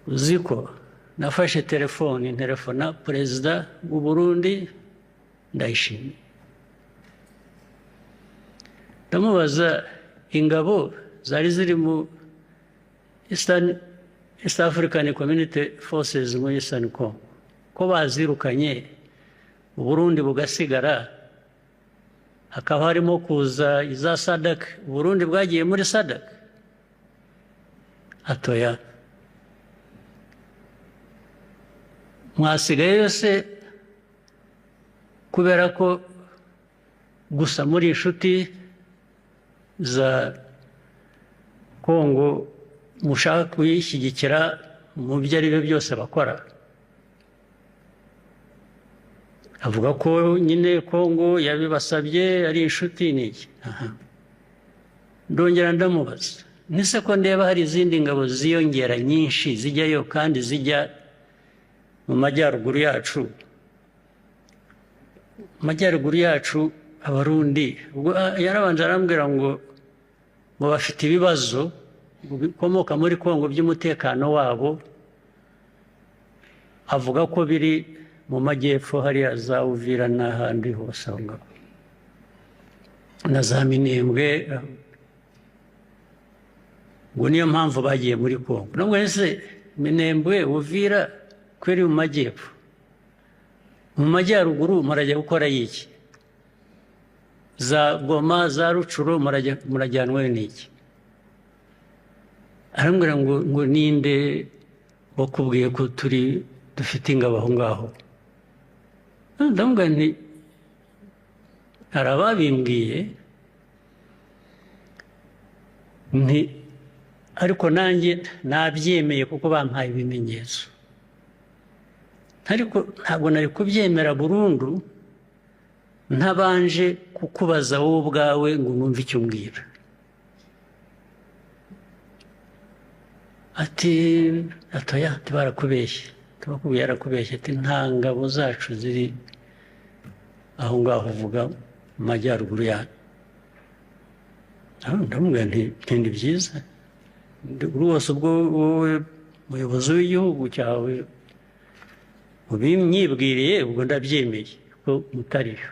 Uzi ko nafashe telefoni nterefona perezida w'u Burundi Ndayishimiye, ndamubaza ingabo zari ziri mu East African Community Forces muri Eastern Congo ko bazirukanye, Uburundi bugasigara, hakaba harimo kuza iza SADC, Uburundi bwagiye muri SADC? Atoya, mwasigayeyo se kubera ko gusa muri inshuti za Kongo mushaka kuyishyigikira mu byo ari byo byose bakora? Avuga ko nyine Kongo yabibasabye ari inshuti n'iki. Ndongera ndamubaza nise ko ndeba hari izindi ngabo ziyongera nyinshi zijyayo kandi zijya mu majyaruguru yacu, amajyaruguru yacu Abarundi. Ubwo yarabanje arambwira ngo bafite ibibazo bikomoka muri Kongo by'umutekano wabo, avuga ko biri mu majyepfo hariya za Uvira n'ahandi hose aho ngaho na za Minembwe, ngo niyo mpamvu bagiye muri Kongo. Nubwo ese Minembwe, Uvira kweri mu majyepfo, mu majyaruguru murajya gukora iki? Za Goma, za Rucuru murajyanwe n'iki? Arambwira ngo ninde wakubwiye ko turi dufite ingabo aho ngaho? Ndamubwira nti hari ababimbwiye, nti ariko nanjye nabyemeye kuko bampaye ibimenyetso, ariko ntabwo nari kubyemera burundu ntabanje kukubaza wowe ubwawe ngo numve icyo umbwira. Ati atoya, barakubeshye, tubakubwiye yarakubeshye, ati nta ngabo zacu ziri aho ngaho uvuga mu majyaruguru yacu. Ndamubwira nti ni byiza rwose, ubwo wowe muyobozi w'igihugu cyawe ubinyibwiriye, ubwo ndabyemeye ko mutariyo.